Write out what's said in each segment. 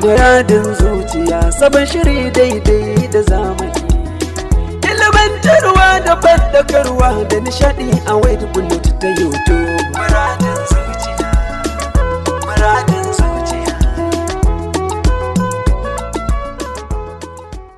Muradin zuciya sabon shiri daidai da zamani. Ilimantarwa da bandakarwa da nishadi a wade bullet ta YouTube. Muradin zuciya, muradin zuciya.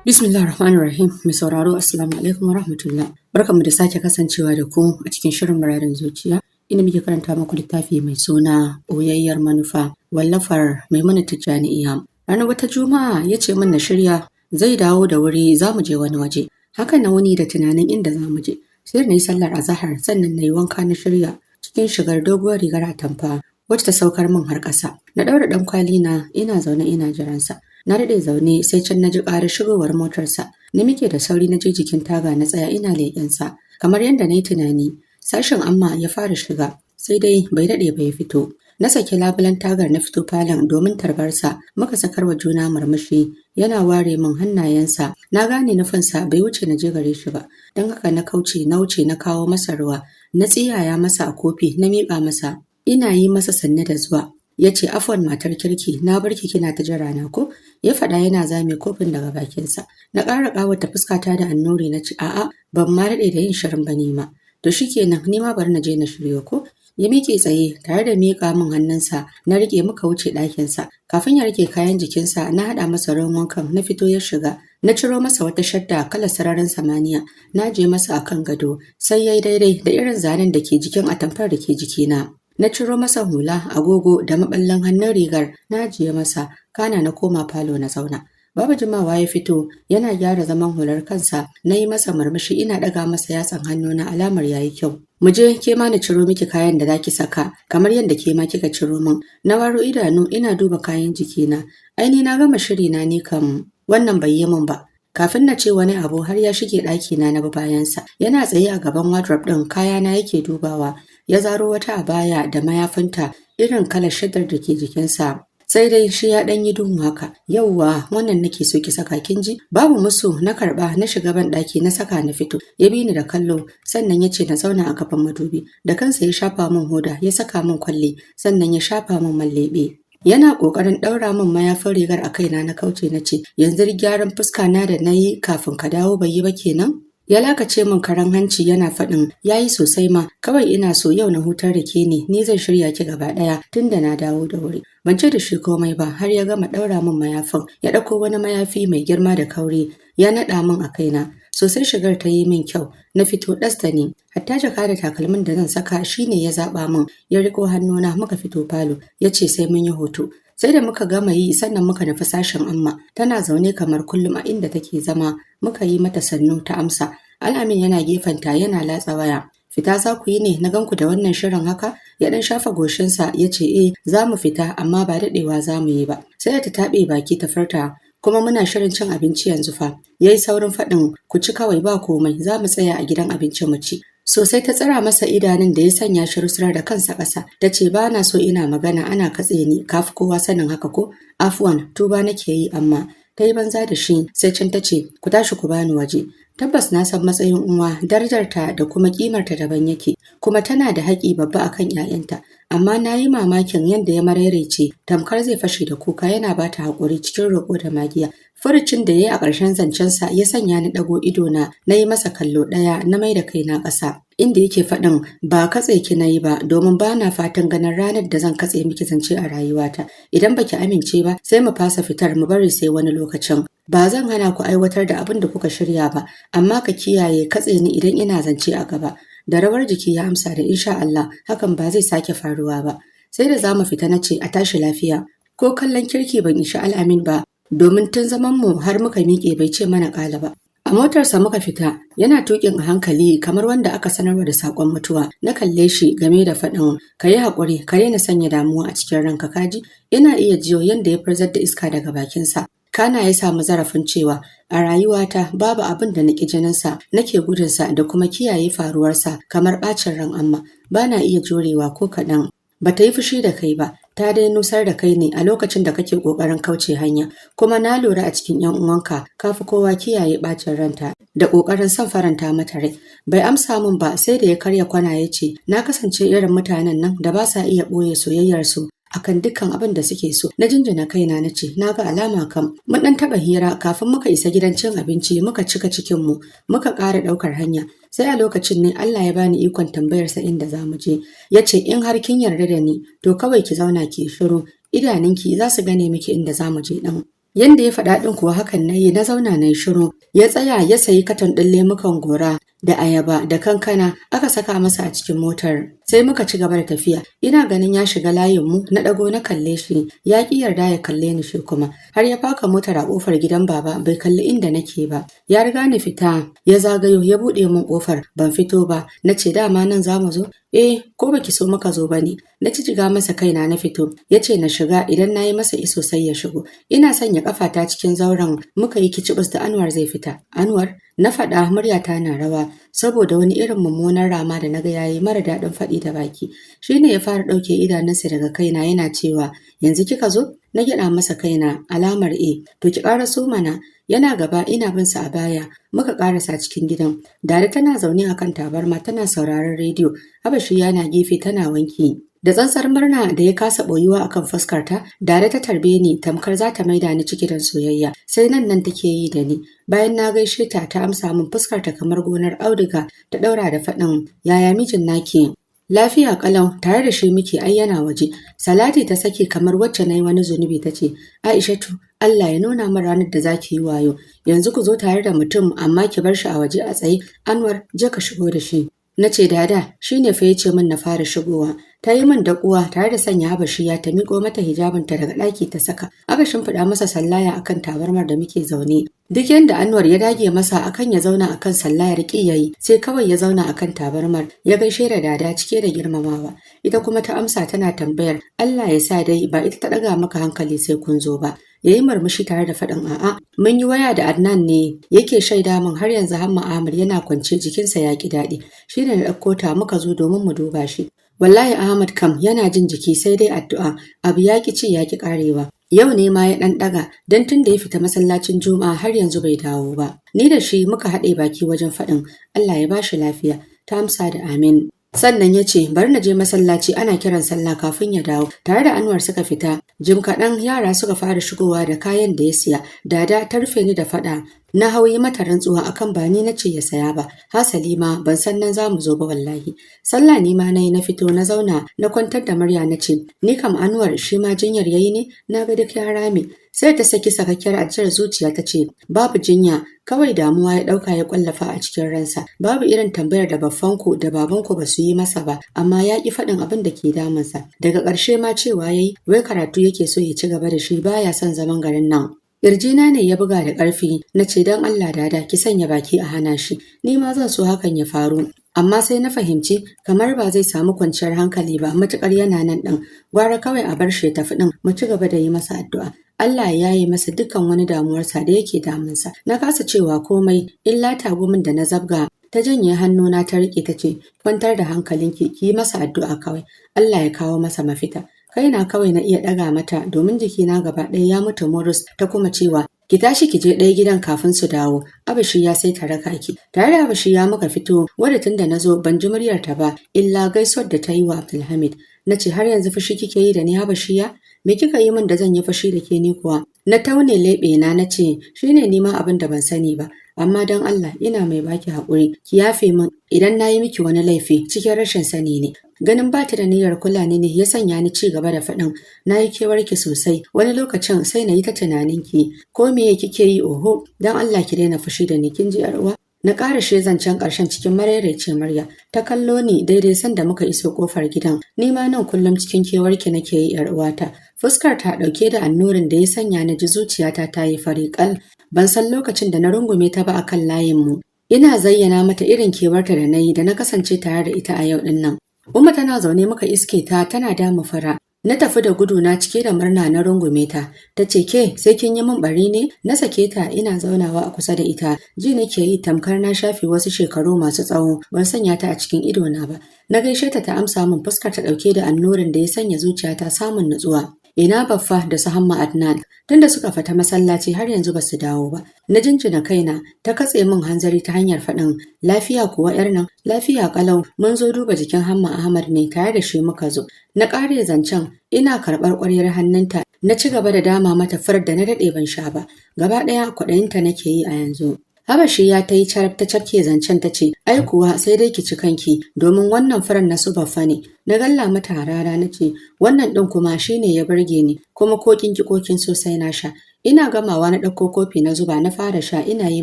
Bismillah rahman rahim. Mai sauraro, Assalamu alaikum wa rahmatullah. Barkanmu da sake kasancewa da ku a cikin shirin muradin zuciya, inda muke karanta muku littafi mai suna Ɓoyayyar Manufa, wallafar Maimuna Tijjani Iyam. Ranar wata Juma'a ya ce min na shirya, zai dawo da wuri, za mu je wani waje. Hakan na wuni da tunanin inda za mu je. Sai na yi sallar azahar, sannan na yi wanka, na shirya cikin shigar doguwar rigar atamfa wacce ta saukar min har ƙasa. Na ɗaura ɗan kwali na, ina zaune ina jiransa. Na daɗe zaune, sai can na ji ƙarar shigowar motarsa. Na miƙe da sauri, na je jikin taga na tsaya ina leƙensa. Kamar yadda na yi tunani, sashen Amma ya fara shiga, sai dai bai daɗe ba ya fito. Na saki labulen tagar, na fito falon domin tarbarsa, muka sakar wa juna murmushi, yana ware min hannayensa. Na gane nufinsa bai wuce na je gare shi ba, don haka na kauce na wuce na kawo masa ruwa, na tsiyaya masa a kofi na miƙa masa. Ina yi masa sannu da zuwa. Ya ce, "Afwan, matar kirki, na barki kina ta jira na ko?" Ya faɗa yana zame kofin daga bakinsa. Na ƙara ƙawata fuskata da annuri, na ce, "A'a, ban ma daɗe da yin shirin ba ni ma." "To shikenan, ni ma bari na je na shiryo ko?" Ya miƙe tsaye tare da miƙa min hannunsa, na riƙe muka wuce ɗakinsa. Kafin ya riƙe kayan jikinsa, na haɗa masa ruwan wankan, na fito ya shiga. Na ciro masa wata shadda kalar sararin samaniya, na je masa a kan gado, sai ya yi daidai da irin zanen da ke jikin atamfar da ke jikina. Na ciro masa hula, agogo da maɓallin hannun rigar, na ajiye masa, kana na koma falo na zauna. Babu jimawa ya fito, yana gyara zaman hular kansa, na yi masa murmushi ina ɗaga masa yatsan hannuna alamar yayi kyau. "Mu je ke ma na ciro miki kayan da zaki saka, kamar yadda ke ma kika ciro min." Na waro idanu ina duba kayan jikina. Ai ni na gama shiri na, ni kam wannan bai yi min ba. Kafin na ce wani abu har ya shige ɗakina, na bi bayansa. Yana tsaye a gaban wardrobe ɗin, kayana yake dubawa. Ya zaro wata abaya da mayafinta irin kalar shaddar da ke jikinsa. Sai dai shi ya ɗan yi duhu haka. "Yauwa, wannan nake so ki saka, kin ji?" Babu musu na karɓa, na shiga ban ɗaki na saka, na fito. Ya bi ni da kallo, sannan ya ce na zauna a gaban madubi. Da kansa ya shafa min hoda, ya saka min kwalli, sannan ya shafa min man leɓe. Yana ƙoƙarin ɗaura min mayafin rigar a kaina na kauce, na ce, "Yanzu gyaran fuska na da na yi kafin ka dawo bai yi ba kenan?" Ya lakace min karan hanci yana faɗin, "Ya yi sosai ma, kawai ina so yau na hutar da ke ne, ni zan shirya ki gaba ɗaya tunda na dawo da wuri." Ban ce da shi komai ba har ya gama ɗaura min mayafin, ya ɗauko wani mayafi mai girma da kauri ya naɗa min a kaina. Sosai shigar ta yi min kyau, na fito ɗas da ni. Hatta jaka da takalmin da zan saka shine ya zaɓa min, ya riƙo hannuna muka fito falo, ya ce sai mun yi hoto. Sai da muka gama yi sannan muka nufi sashen Amma. Tana zaune kamar kullum a inda take zama, muka yi mata sannu ta amsa. Al'amin yana gefenta yana latsa waya. "Fita za ku yi ne na ganku da wannan shirin haka?" Ya ɗan shafa goshinsa ya ce, "Eh, za mu fita, amma ba daɗewa za mu yi ba." Sai ta taɓe baki ta furta, "Kuma muna shirin cin abinci yanzu fa." Ya yi saurin faɗin, "Ku ci kawai, ba komai, za mu tsaya a gidan abinci mu ci." Sosai ta tsira masa idanun da ya sanya shi rusunar da kansa ƙasa. Ta ce, "Ba na so ina magana ana katse ni, kafi kowa sanin haka ko? Afwan, tuba nake yi amma." Ta yi banza da shi, sai can ta ce, "Ku tashi ku bani waje." Tabbas na san matsayin uwa, darajarta da kuma kimarta daban yake, kuma tana da haƙi babba akan 'ya'yanta. Amma na yi mamakin yadda ya maraice tamkar zai fashe da kuka yana ba ta haƙuri cikin roƙo da magiya. Furucin da ya yi a ƙarshen zancensa ya sanya ni ɗago idona, na yi masa kallo ɗaya, na mai da kaina ƙasa. Inda yake faɗin, "Ba katse ki na yi ba, domin ba na fatan ganin ranar da zan katse miki zance a rayuwata. Idan baki amince ba, sai mu fasa fitar, mu bari sai wani lokacin. Ba zan hana ku aiwatar da abin da kuka shirya ba, amma ka kiyaye katse ni idan ina zance a gaba." Da rawar jiki ya amsa da insha Allah hakan ba zai sake faruwa ba. Sai da za mu fita na ce, "A tashi lafiya." Ko kallon kirki ban ishi Al'amin ba, domin tun zaman mu har muka miƙe bai ce mana ƙala ba. A motarsa muka fita, yana tuƙin a hankali kamar wanda aka sanarwa da saƙon mutuwa. Na kalle shi game da faɗin, "Ka yi haƙuri, ka daina sanya damuwa a cikin ranka, kaji?" Ina iya jiyo yadda ya furzar da iska daga bakinsa. Kana ya samu zarafin cewa, "A rayuwata babu abin da na ƙi jininsa, nake gudunsa da kuma kiyaye faruwarsa kamar ɓacin ran Amma. Ba na iya jurewa ko kaɗan. Ba ta yi fushi da kai ba, ta dai nusar da kai ne a lokacin da kake ƙoƙarin kauce hanya, kuma na lura a cikin 'yan uwanka ka fi kowa kiyaye ɓacin ranta da ƙoƙarin son faranta mata rai." Bai amsa min ba sai da ya karya kwana ya ce, "Na kasance irin mutanen nan da ba sa iya ɓoye soyayyarsu. akan dukkan abin da suke so. Na jinjina kaina na ce, na ga alama kam. Mun ɗan taɓa hira kafin muka isa gidan cin abinci, muka cika cikinmu, muka ƙara ɗaukar hanya. Sai a lokacin ne Allah ya bani ikon tambayarsa inda za mu je. Ya ce, in har kin yarda da ni, to kawai ki zauna ki shiru, idanunki za su gane miki inda za mu je ɗin. Yanda ya faɗa ɗin kuwa hakan na yi, na zauna na yi shiru. Ya tsaya ya sayi katon ɗin lemukan gora da ayaba da kankana, aka saka masa a cikin motar. Sai muka ci gaba da tafiya. Ina ganin ya shiga layinmu, na ɗago na kalle shi, ya ƙi yarda ya kalle ni shi kuma. Har ya faka motar a ƙofar gidan baba bai kalli inda nake ba. Ya riga ni fita, ya zagayo ya buɗe min ƙofar, ban fito ba. Na ce, dama nan za mu zo? Eh, ko baki so muka zo ba ne. Na jiga masa kaina na fito. Ya ce na shiga, idan na yi masa iso sai ya shigo. Ina sanya kafata cikin zauren muka yi kicibis da Anwar zai fita. Anwar, na faɗa, muryata na rawa saboda wani irin mummunan rama da na ga yayi mara daɗin faɗi da baki. Shi ne ya fara ɗauke idanunsa daga kaina yana cewa, yanzu kika zo? Na gyaɗa masa kaina alamar e. To ki ƙara mana. Yana gaba ina bin sa a baya, muka ƙarasa cikin gidan. Dada tana zaune a kan tabarma tana sauraron rediyo, Habashi yana gefe tana wanki. Da tsantsar murna da ya kasa boyuwa akan fuskarta, Dada ta tarbe ni tamkar za ta maida ni ciki don soyayya. Sai nan nan take yi da ni. Bayan na gaishe ta, ta amsa min, fuskarta kamar gonar auduga, ta ɗaura da faɗin, yaya mijin naki? Lafiya kalau, tare da shi muke, ai yana waje. Salati ta sake kamar wacce na yi wani zunubi, ta ce, Aishatu, Allah ya nuna min ranar da zaki yi wayo. Yanzu ku zo tare da mutum amma ki bar shi a waje a tsaye. Anwar, je ka shigo da shi. Na ce, Dada, shi ne fa ya ce min na fara shigowa. Ta yi min dakuwa tare da sanya Habashiya ta miƙo mata hijabinta daga ɗaki ta saka. Aka shimfiɗa masa sallaya akan tabarmar da muke zaune. Duk yanda Anwar ya dage masa akan ya zauna akan sallayar, ƙi yayi, sai kawai ya zauna akan tabarmar, ya gaishe da Dada cike da girmamawa. Ita kuma ta amsa tana tambayar, Allah ya sa dai ba ita ta ɗaga maka hankali sai kun zo ba. Ya yi murmushi tare da faɗin, a'a, mun yi waya da Adnan ne yake shaida min har yanzu Hamma Ahmad yana kwance, jikinsa ya ƙi daɗi. Shi ne na ɗauko ta muka zo domin mu duba shi. Wallahi Ahmad kam yana jin jiki, sai dai addu'a, abu ya ƙi ci ya ƙi ƙarewa. Yau ne ma ya ɗan ɗaga, don tun da ya fita masallacin Juma'a har yanzu bai dawo ba. Ni da shi muka haɗe baki wajen faɗin Allah ya ba shi lafiya, ta amsa da amin. Sannan ya ce, bari na je masallaci, ana kiran sallah, kafin ya dawo. Tare da Anwar suka fita, jim kaɗan yara suka fara shigowa da kayan da ya siya. Dada ta rufe ni da faɗa. Na hau yi mata rantsuwa akan ba ni na ce ya saya ba. Hasali ma ban san nan za mu zo ba wallahi. Sallah ni ma na yi, na fito na zauna, na kwantar da murya na ce, ni kam Anwar shi ma jinyar yayi ne, na ga duk ya rame. Sai ta saki sakakkiyar ajiyar zuciya ta ce, babu jinya, kawai damuwa ya ɗauka ya ƙwallafa a cikin ransa. Babu irin tambayar da baffanku da babanku ba su yi masa ba, amma ya ƙi faɗin abin da ke damunsa. Daga ƙarshe ma cewa yayi wai karatu yake so ya ci gaba da shi, baya son zaman garin nan. Ƙirjina ne ya buga da ƙarfi, na ce, don Allah Dada, ki sanya baki a hana shi, ni ma zan so hakan ya faru. Amma sai na fahimci kamar ba zai samu kwanciyar hankali ba matuƙar yana nan ɗin, gwara kawai a bar shi ya tafi ɗin, mu ci gaba da yi masa addu'a. Allah ya yaye masa dukkan wani damuwarsa da yake damunsa. Na kasa cewa komai illa tagumin da na zabga. Ta janye hannuna ta riƙe ta ce, kwantar da hankalinki, ki yi masa addu'a kawai. Allah ya kawo masa mafita. Kaina kawai na iya ɗaga mata domin jikina gaba ɗaya ya mutu murus. Ta kuma cewa, ki tashi ki je ɗaya gidan kafin su dawo. Abashi ya sai ta raka ki. Tare da Abashi ya muka fito, wadda tun da na zo ban ji muryarta ba illa gaisuwar da ta yi wa Abdulhamid. Na ce, har yanzu fushi kike yi da ni, Habashiya? Me kika yi min da zan yi fushi da ke ni kuwa? Na taune leɓe na, na ce, shine ni ma abin da ban sani ba. Amma don Allah ina mai baki haƙuri, ki yafe min idan na yi miki wani laifi cikin rashin sani ne. Ganin ba ta da niyyar kula ni ne ya sanya ni ci gaba da faɗin, na yi kewarki sosai, wani lokacin sai na yi ta tunanin ki, ko me kike yi oho, don Allah ki daina fushi da ni, kin ji yar uwa? Na ƙara shi zancen ƙarshen cikin maraice murya. Ta kallo ni daidai sanda muka iso ƙofar gidan. Ni ma nan kullum cikin kewarki nake yi, yar uwata. Fuskar ta ɗauke da annurin da ya sanya na ji zuciyata ta yi fari ƙal. Ban san lokacin da na rungume ta ba akan layinmu. Ina zayyana mata irin kewarta da na yi da na kasance tare da ita a yau ɗin nan. Umma tana zaune muka iske ta tana dama fara. Na tafi da gudu na cike da murna na rungume ta. Ta ce, ke sai kin yi min bari ne? Na sake ta ina zaunawa a kusa da ita. Ji nake yi tamkar na shafe wasu shekaru masu tsawo ban sanya ta a cikin idona ba. Na gaishe ta, ta amsa min, fuskar ta dauke da annurin da ya sanya zuciyata samun nutsuwa. Ina Baffa da su Hamma Adnan? Tunda suka fita masallaci har yanzu ba su dawo ba. Na jinjina kaina, ta katse min hanzari ta hanyar faɗin, "Lafiya kuwa 'yar nan?" "Lafiya ƙalau, mun zo duba jikin Hamma Ahmad ne, tare da shi muka zo." Na ƙare zancen ina karɓar ƙwaryar hannunta, na ci gaba da dama mata furar da na daɗe ban sha ba. Gaba ɗaya kwaɗayinta nake yi a yanzu. Habashiya ta yi carab ta cafke zancen ta ce, "Ai kuwa sai dai ki ci kanki, domin wannan furen na su Baffa ne." Na galla mata harara na ce, "Wannan ɗin kuma shi ne ya burge ni, kuma ko kin ki ko kin so sai na sha." Ina gamawa na ɗauko kofi na zuba, na fara sha ina yi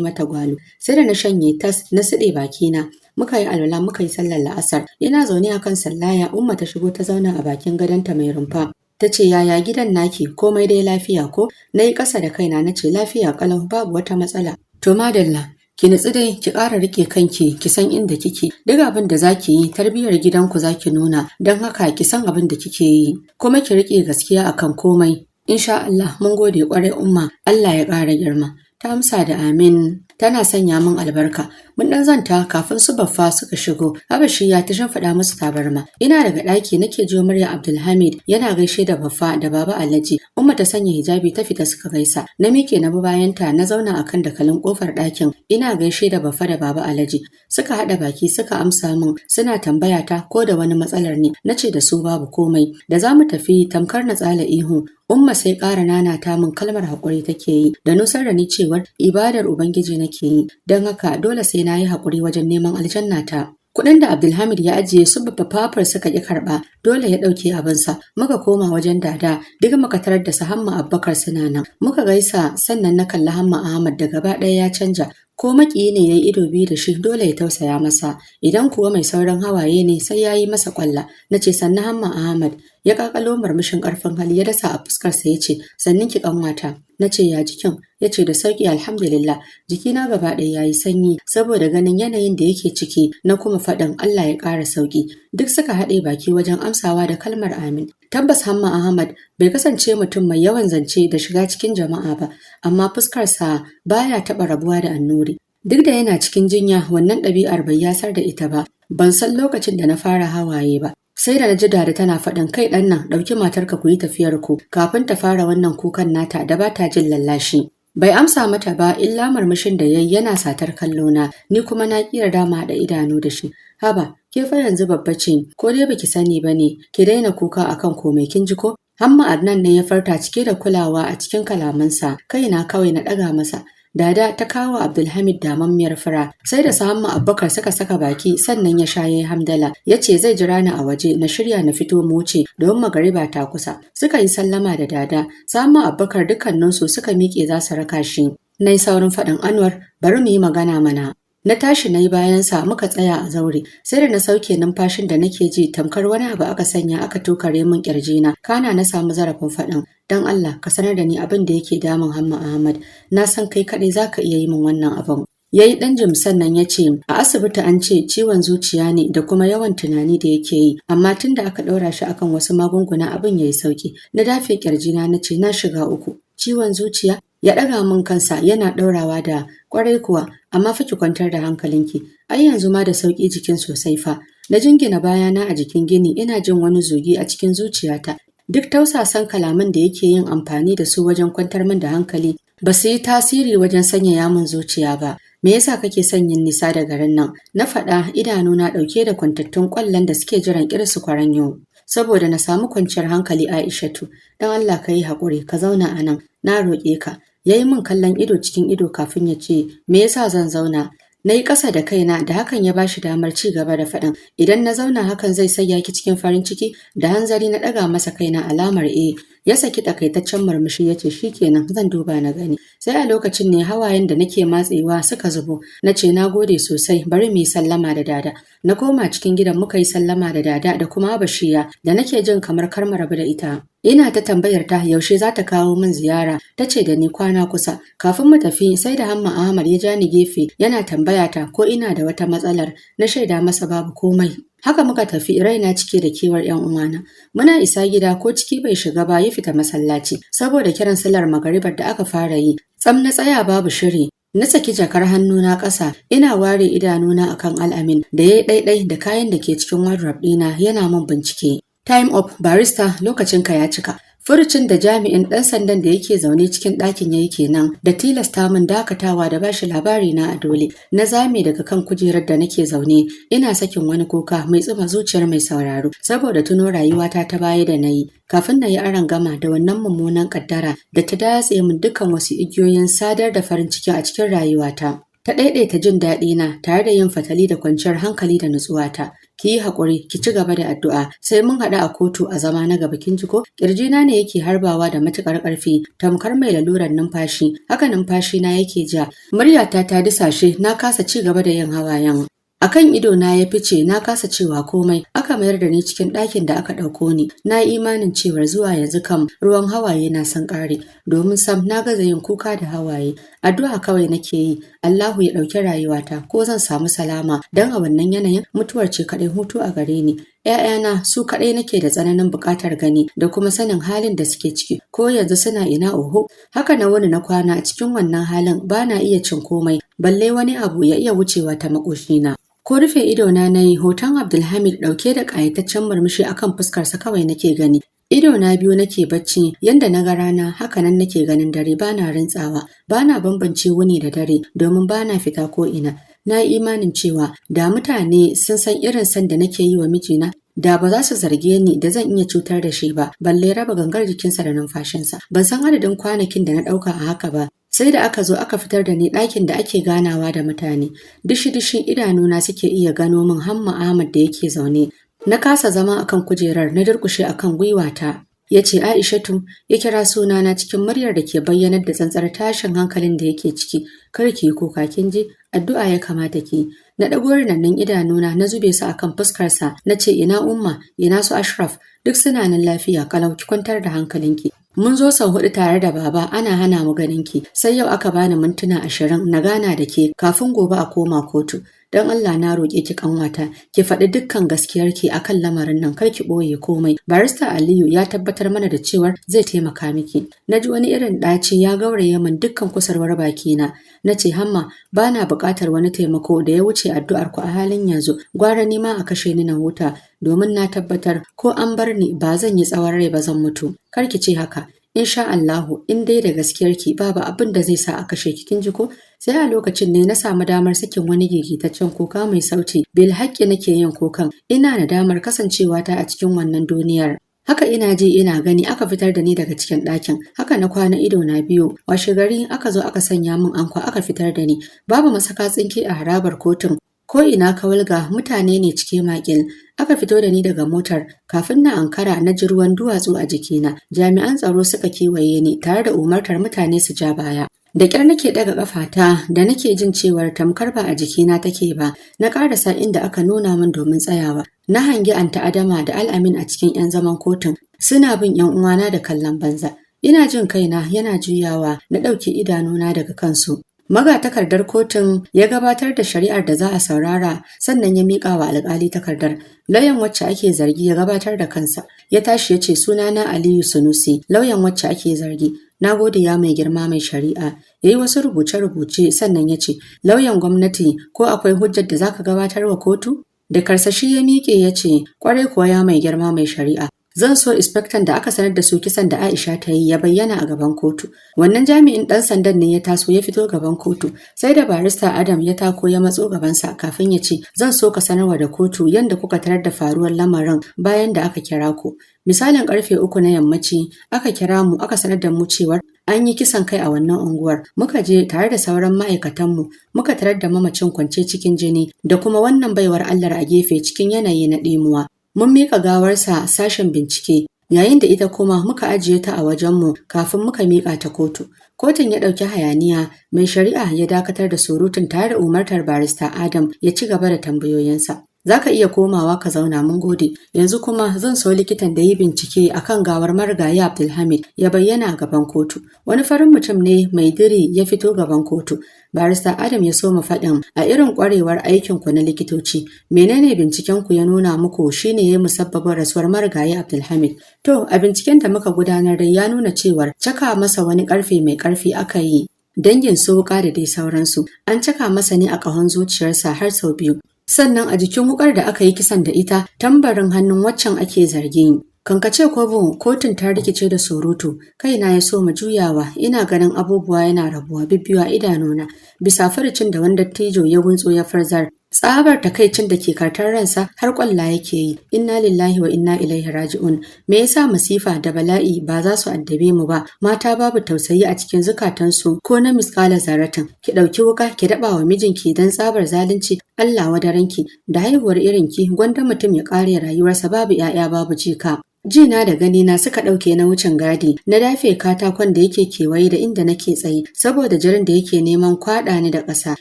mata gwalo. Sai da na shanye tas, na siɗe bakina. Muka yi alwala, muka yi sallar la'asar. Ina zaune akan sallaya, Umma ta shigo ta zauna a bakin gadonta mai rumfa. Ta ce, "Yaya gidan naki, komai dai lafiya ko?" Na yi ƙasa da kaina na ce, "Lafiya ƙalau, babu wata matsala." "To madalla, ki nutsu dai, ki ƙara riƙe kanki, ki san inda kike. Duk abin da zaki yi, tarbiyyar gidanku zaki nuna, don haka ki san abin da kike yi. Kuma ki riƙe gaskiya akan komai." "Insha Allah, mun gode ƙwarai Umma, Allah ya ƙara girma." Ta amsa da amin, tana sanya min albarka. Mun ɗan zanta kafin su Baffa suka shigo. Habashiya ta shimfiɗa musu tabarma. Ina daga ɗaki nake jiyo murya Abdulhamid yana gaishe da Baffa da Baba Alhaji. Umma ta sanya hijabi ta fita suka gaisa. Na miƙe na bi bayanta, na zauna akan dakalin ƙofar ɗakin. Ina gaishe da Baffa da Baba Alhaji. Suka haɗa baki suka amsa min, suna tambaya ta ko da wani matsalar ne. Na ce da su babu komai. Da za mu tafi, tamkar na tsala ihu. Umma sai ƙara nanata min kalmar haƙuri take yi, da nusar da ni cewar ibadar Ubangiji nake yi, don haka dole sai na yi haƙuri wajen neman aljanna ta. Kuɗin da Abdulhamid ya ajiye su Babba Fafar suka ƙi karɓa, dole ya ɗauke abinsa. Muka koma wajen Dada, duk muka tarar da su Hamma Abubakar suna nan. Muka gaisa, sannan na kalli Hamma Ahmad da gaba ɗaya ya canja. Ko maƙiyi ne ya yi ido biyu da shi, dole ya tausaya masa. Idan kuwa mai sauran hawaye ne, sai ya yi masa ƙwalla. Na ce, "Sannu Hamma Ahmad." Ya ƙaƙalo murmushin ƙarfin hali ya dasa a fuskarsa, ya ce, "Sannin ki ƙanwata." Na ce, "Ya jikin?" Ya ce, "Da sauƙi, alhamdulillah." Jikina gaba ɗaya ya yi sanyi saboda ganin yanayin da yake ciki, na kuma faɗin, "Allah ya ƙara sauƙi." Duk suka haɗe baki wajen amsawa da kalmar amin. Tabbas Hamma Ahmad bai kasance mutum mai yawan zance da shiga cikin jama'a ba, amma fuskarsa baya taɓa rabuwa da annuri. Duk da yana cikin jinya, wannan ɗabi'ar bai yasar da ita ba. Ban san lokacin da na fara hawaye ba. Sai da na ji Dada tana faɗin, "Kai ɗan nan, ɗauki matarka ku yi tafiyar ku kafin ta fara wannan kukan nata da ba ta jin lallashi." Bai amsa mata ba illa murmushin da yayi yana satar kallona, ni kuma na ƙi yarda mu haɗa idanu da shi. "Haba, ke fa yanzu babba ce, ko dai baki sani ba ne, ki daina kuka akan komai, kin ji ko?" Hamma Adnan ne ya farta cike da kulawa a cikin kalamansa, kaina kawai na ɗaga masa. Dada ta kawo Abdulhamid damammiyar fura, sai da su Hamma Abubakar suka saka baki sannan ya sha yayi hamdala. Ya ce zai jira ni a waje na shirya na fito mu wuce domin magariba ta kusa. Suka yi sallama da Dada, su Hamma Abubakar dukkaninsu suka miƙe za su raka shi. Na yi saurin faɗin, "Anwar, bari mu yi magana mana." Na tashi na yi bayansa, muka tsaya a zaure, sai da na sauke numfashin da nake ji tamkar wani abu aka sanya aka tokare min ƙirjina, kana na samu zarafin faɗin, "Don Allah ka sanar da ni abin da yake damun Hamma Ahmad, na san kai kaɗai za ka iya yi min wannan abin." Ya yi ɗan jim sannan ya ce, "A asibiti an ce ciwon zuciya ne da kuma yawan tunani da yake yi, amma tun da aka ɗaura shi akan wasu magunguna, abin ya yi sauƙi." Na dafe ƙirjina na ce, "Na shiga uku. Ciwon zuciya?" Ya ɗaga min kansa yana ɗaurawa da, "Ƙwarai kuwa, amma fa ki kwantar da hankalinki. Ai yanzu ma da sauƙi jikin sosai fa." Na jingina bayana a jikin gini ina jin wani zugi a cikin zuciyata. Duk tausasan kalaman da yake yin amfani da su wajen kwantar min da hankali ba su yi tasiri wajen sanyaya min zuciya ba. "Me yasa kake son yin nisa da garin nan?" Na faɗa, idanuna ɗauke da kwantattun ƙwallon da suke jiran ƙirsu kwaranyo. "Saboda na samu kwanciyar hankali, Aishatu. Don Allah ka yi haƙuri, ka zauna a nan. Na roƙe ka." Ya yi min kallon ido cikin ido kafin ya ce, "Me yasa zan zauna?" Na yi ƙasa da kaina da hakan ya bashi damar ci gaba da faɗin, "Idan na zauna, hakan zai sanya ki cikin farin ciki?" Da hanzari na ɗaga masa kaina alamar eh. Ya saki takaitaccen murmushi ya ce, "Shikenan, zan duba na gani." Sai a lokacin ne hawayen da nake matsewa suka zubo. Na ce, "Na gode sosai, bari mu yi sallama da Dada." Na koma cikin gidan, muka yi sallama da Dada da kuma Bashiya da nake jin kamar kar mu rabu da ita. Ina ta tambayar ta yaushe za ta kawo min ziyara, ta ce da ni kwana kusa. Kafin mu tafi, sai da Hamma Ahmad ya ja ni gefe yana tambaya ta ko ina da wata matsalar, na shaida masa babu komai. Haka muka tafi, raina cike da kewar ‘yan uwana. Muna isa gida, ko ciki bai shiga ba ya fita masallaci saboda kiran sallar magaribar da aka fara yi. Tsam na tsaya babu shiri. Na saki jakar hannuna ƙasa, ina ware idanuna akan Al'amin da ya yi ɗaiɗai da kayan da ke cikin wardrobe ɗina yana min bincike. "Time up, barista, lokacinka ya cika." Furucin da jami'in ɗan sandan da yake zaune cikin ɗakin yayi kenan da tilasta min dakatawa da bashi labari na a dole. Na zame daga kan kujerar da nake zaune, ina sakin wani kuka mai tsuma zuciyar mai sauraro saboda tuno rayuwata ta baya da na yi kafin na yi gama da wannan mummunan kaddara da ta datse min dukkan wasu igiyoyin sadar da farin ciki a cikin rayuwata. Ta ɗaiɗaita jin daɗi na tare da yin fatali da kwanciyar hankali da nutsuwata. Ki yi haƙuri, ki ci gaba da addu'a, sai mun haɗu a kotu a zama na gaba, kin ji ko? Ƙirjina ne yake harbawa da matuƙar ƙarfi, tamkar mai lalurar numfashi, haka numfashi na yake ja. Muryata ta disashe, na kasa ci gaba da yin hawayen. A kan idona ya fice, na kasa cewa komai, aka mayar da ni cikin ɗakin da aka ɗauko ni. Na yi imanin cewar zuwa yanzu kam ruwan hawaye na sun ƙare, domin sam na gaza yin kuka da hawaye. Addu'a kawai nake yi, Allahu ya ɗauki rayuwata ko zan samu salama, don a wannan yanayin mutuwar ce kaɗai hutu a gare ni. ‘Ya'yana su kaɗai nake da tsananin buƙatar gani da kuma sanin halin da suke ciki, ko yanzu suna ina oho. Haka na wuni na kwana a cikin wannan halin, ba na iya cin komai, balle wani abu ya iya wucewa ta maƙoshina. Ko rufe idona na yi, hoton Abdulhamid ɗauke da ƙayataccen murmushi akan fuskarsa kawai nake gani. Idona biyu nake bacci, yanda na ga rana haka nan nake ganin dare, bana rintsawa, bana bambance wuni da dare domin bana fita ko ina. Na yi imanin cewa da mutane sun san irin son da nake yi wa mijina, da ba za su zarge ni da zan iya cutar da shi ba, balle raba gangar jikinsa da numfashinsa. Ban san adadin kwanakin da na ɗauka a haka ba, sai da aka zo aka fitar da ni ɗakin da ake ganawa da mutane. Dishi-dishin idanuna suke iya gano min Hamma Ahmad da yake zaune. Na kasa zama akan kujerar, na durƙushe akan gwiwata. Ya ce, "Aishatu," ya kira sunana cikin muryar da ke bayyanar da tsantsar tashin hankalin da yake ciki. "Kar ki yi kuka, kin ji? Addu'a ya kamata ki." Na ɗago rinannun idanuna na zube su akan fuskarsa, na ce, "Ina Umma, ina su Ashraf?" "Duk suna nan lafiya kalau, ki kwantar da hankalinki. Mun zo sau huɗu tare da baba ana hana mu ganin ki, sai yau aka bani mintuna 20 na gana da ke kafin gobe a koma kotu. Don Allah na roƙe ki ƙanwata, ki faɗi dukkan gaskiyarki akan lamarin nan, kar ki ɓoye komai. Barista Aliyu ya tabbatar mana da cewar zai taimaka miki." Na ji wani irin ɗaci ya gauraye min dukkan kusurwar bakina. Na ce, "Hamma, ba na buƙatar wani taimako da ya wuce addu'ar ku a halin yanzu. Gwara ni ma a kashe ni na huta, domin na tabbatar ko an bar ni ba zan yi tsawon rai ba, zan mutu." "Kar ki ce haka. Insha Allahu, in dai da gaskiyarki, babu abin da zai sa a kashe ki, kin ji ko?" Sai a lokacin ne na samu damar sakin wani gigitaccen kuka mai sauti. Bil haƙƙi nake yin kukan, ina nadamar kasancewa ta a cikin wannan duniyar. Haka ina ji ina gani aka fitar da ni daga cikin ɗakin. Haka na kwana ido na biyu. Washe gari aka zo aka sanya min ankwa aka fitar da ni. Babu masaka tsinke a harabar kotun. Ko ina ka wulga mutane ne cike makil. Aka fito da ni daga motar, kafin na ankara na ji ruwan duwatsu a jikina. Jami'an tsaro suka kewaye ni tare da umartar mutane su ja baya. Da ƙyar nake ɗaga ƙafata da nake jin cewar tamkar ba a jikina take ba, na ƙarasa inda aka nuna min domin tsayawa. Na hangi Anta Adama da Al'amin a cikin 'yan zaman kotun, suna bin 'yan uwana da kallon banza. Ina jin kaina yana juyawa, na ɗauke idanuna daga kansu. Magatakardar kotun ya gabatar da shari'ar da za a saurara, sannan ya miƙa wa alƙali takardar. Lauyan wacce ake zargi ya gabatar da kansa. Ya tashi ya ce, "Sunana Aliyu Sunusi, lauyan wacce ake zargi. Na gode, ya mai girma mai shari'a." Ya yi wasu rubuce-rubuce sannan ya ce, "Lauyan gwamnati, ko akwai hujjar da zaka gabatar wa kotu?" Da karsashi ya miƙe ya ce, "Ƙwarai kuwa, ya mai girma mai shari'a. Zan so inspector da aka sanar da su kisan da Aisha ta yi ya bayyana a gaban kotu." Wannan jami'in ɗan sandan ne ya taso ya fito gaban kotu, sai da barista Adam ya tako ya matso gabansa kafin ya ce, "Zan so ka sanarwa da kotu yadda kuka tarar da faruwar lamarin bayan da aka kira ku." "Misalin karfe 3 na yammaci aka kira mu aka sanar da mu cewar an yi kisan kai a wannan unguwar. Muka je tare da sauran ma'aikatanmu, muka tarar da mamacin kwance cikin jini da kuma wannan baiwar Allah a gefe cikin yanayi na ɗimuwa. Mun miƙa gawarsa sashen bincike, yayin da ita kuma muka ajiye ta a wajenmu kafin muka miƙa ta kotu." Kotun ya ɗauki hayaniya, mai shari'a ya dakatar da surutun tare da umartar barista Adam ya ci gaba da tambayoyinsa. "Za ka iya komawa ka zauna, mun gode. Yanzu kuma zan so likitan da yi bincike akan gawar marigayi Abdulhamid ya bayyana a gaban kotu." Wani farin mutum ne mai diri ya fito gaban kotu. Barista Adam ya soma faɗin, "A irin ƙwarewar aikinku na likitoci, menene binciken ku ya nuna muku shine ya musabbabin rasuwar marigayi Abdulhamid?" "To, a binciken da muka gudanar dai ya nuna cewar caka masa wani ƙarfe mai ƙarfi aka yi. Dangin su wuƙa da dai sauransu. An caka masa ne a ƙahon zuciyarsa har sau biyu. Sannan a jikin wukar da aka yi kisan da ita, tambarin hannun waccan ake zargi. Kankace kwabo, kotun ta rikice da surutu, kaina ya soma juyawa, ina ganin abubuwa yana rabuwa bibbiyu a idanuna, bisa furucin da wani dattijo ya guntso ya farzar. Tsabar takaicin da ke kartar ransa har kwalla yake yi, "Inna lillahi wa inna ilaihi raji'un. Me yasa masifa da bala'i ba za su addabe mu ba? Mata babu tausayi a cikin zukatansu ko na miskala zaratin. Ki ɗauki wuka ki daɓa wa mijinki don tsabar zalunci. Allah wadaranki, da haihuwar irinki gwanda mutum ya ƙare rayuwarsa babu 'ya'ya babu jika." Jina da ganina suka ɗauke na wucin gadi, na dafe katakon da yake kewaye da inda nake tsaye, saboda jirin da yake neman kwaɗa ni da ƙasa.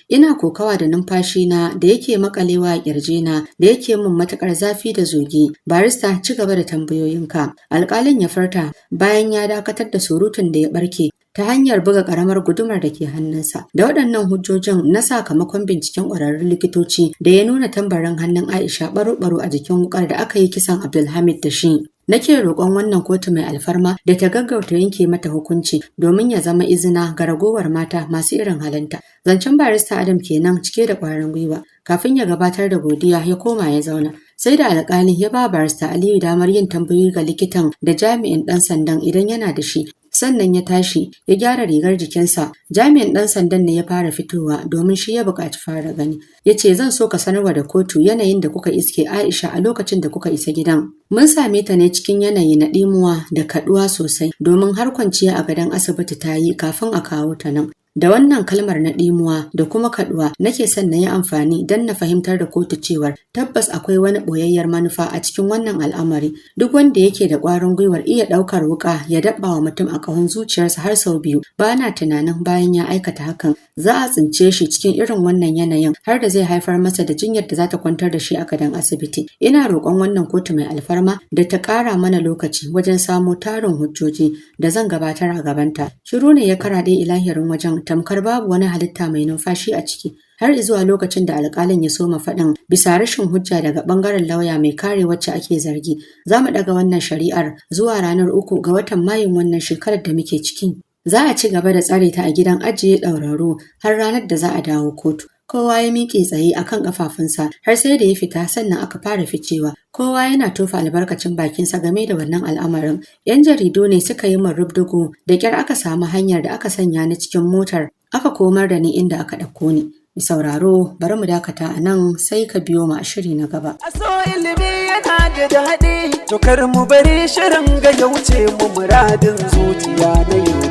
Ina kokawa da numfashi na da yake makalewa a ƙirjina, da yake min matuƙar zafi da zogi. "Barista, ci gaba da tambayoyinka," alƙalin ya furta bayan ya dakatar da surutun da ya ɓarke ta hanyar buga ƙaramar gudumar da ke hannunsa. "Da waɗannan hujjojin na sakamakon binciken ƙwararrun likitoci da ya nuna tambarin hannun Aisha baro-baro a jikin wukar da aka yi kisan Abdulhamid da shi, nake roƙon wannan kotu mai alfarma da ta gaggauta yanke mata hukunci domin ya zama izina ga ragowar mata masu irin halinta." Zancen Barista Adam kenan cike da ƙwarin gwiwa. Kafin ya gabatar da godiya, ya koma ya zauna. Sai da alƙali ya ba Barista Aliyu damar yin tambayoyi ga likitan da jami'in ɗan sandan idan yana da shi, sannan ya tashi ya gyara rigar jikinsa. Jami'in ɗan sandan ne ya fara fitowa domin shi ya buƙaci fara gani. Ya ce, "Zan so ka sanarwa da kotu yanayin da kuka iske Aisha a lokacin da kuka isa gidan." "Mun same ta ne cikin yanayi na ɗimuwa da kaɗuwa sosai, domin har kwanciya a gadon asibiti ta yi kafin a kawo ta nan. Da wannan kalmar na ɗimuwa da kuma kaɗuwa nake son na yi amfani don na fahimtar da kotu cewar tabbas akwai wani ɓoyayyar manufa a cikin wannan al'amari. Duk wanda yake da ƙwarin gwiwar iya ɗaukar wuƙa ya daɓa wa mutum a ƙahon zuciyarsa har sau biyu, ba na tunanin bayan ya aikata hakan za a tsince shi cikin irin wannan yanayin har da zai haifar masa da jinyar da za ta kwantar da shi a gadon asibiti. Ina roƙon wannan kotu mai alfarma da ta ƙara mana lokaci wajen samo tarin hujjoji da zan gabatar a gabanta." Shiru ne ya karaɗe ilahirin wajen, tamkar babu wani halitta mai numfashi a ciki, har zuwa lokacin da alƙalin ya soma faɗin, "Bisa rashin hujja daga ɓangaren lauya mai kare wacce ake zargi, za mu ɗaga wannan shari'ar zuwa ranar 3 ga watan Mayun wannan shekarar da muke ciki. Za a ci gaba da tsare ta a gidan ajiye ɗauraru har ranar da za a dawo kotu." Kowa ya miƙe tsaye a kan ƙafafunsa har sai da ya fita, sannan aka fara ficewa. Kowa yana tofa albarkacin bakinsa game da wannan al'amarin. 'Yan jaridu ne suka yi min rubdugu, da ƙyar aka samu hanyar da aka sanya ni cikin motar aka komar da ni inda aka ɗauko ni. Sauraro, bari mu dakata a nan, sai ka biyo mu a shiri na gaba. A so ilimi yana da daɗi, to kar mu bari shirin ga ya wuce mu. Muradin zuciya na yau,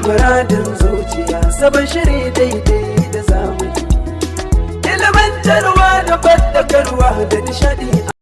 muradin zuciya, sabon shiri daidai da zamani. Ilimantarwa da fadakarwa da nishaɗi.